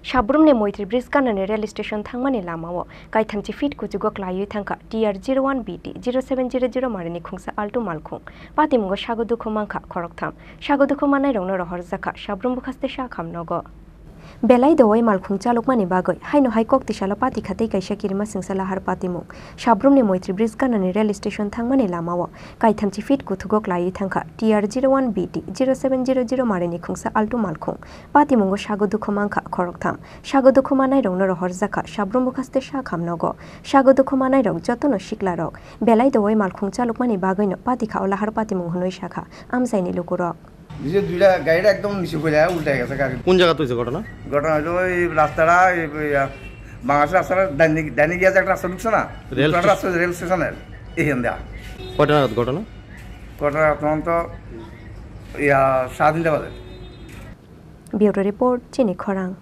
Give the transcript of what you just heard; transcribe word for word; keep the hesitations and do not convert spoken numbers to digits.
Sabrumni Moitri Bridge ganani rail station thangmani lamao kaithamchi feet kuchugo klaiwi thangkha T R zero one B T zero seven zero zero marini khungsa Alto malkhung. Patimungo sago dukhu mankha khoroktham. Sago dukhu manairokno rohorjakha Sabrum bwkhaste sakham nogo. Belai dowai malkhung chalukmani bagwi haino hai kok tisalo pati khatwi kaisa kirima singsa lahar patimung. Sabrumni Moitri Bridge ganani rail station thangmani lamao kaithamchi feet kuthugo klaiwi thangkha T R zero one B T zero seven zero zero marini khungsa Alto malkhung. Patimungo sago dukhu mankha khoroktham. Sago dukhu manairokno rohorjakha Sabrum bwkhaste sakham nogo. Sago dukhu manairok jotono siklarok. Belai dowai malkhung chalukmani bagwino pati khao lahar patimung hwnwi sakha amchaini lukurok. Nije duita gari ekdom niche pore ulta gese gari. কোন জায়গাত হয়েছে ঘটনা? ঘটনা হলো ওই রাস্তাটা, ওই, ওই, আহ, বাংলাদেশের রাস্তাটা ডাইনে, ডাইনে গিয়ে যে একটা রাস্তা ঢুকছে না? রেল উত্তর স্টেশন। রাস্তা, রেল স্টেশনের এইখান দেয়া। কয়টা নাগাদ ঘটনা? ঘটনা তখন তো, ইয়া, সাড়ে তিনটা বাজে। Bureau report, Chini Khorang.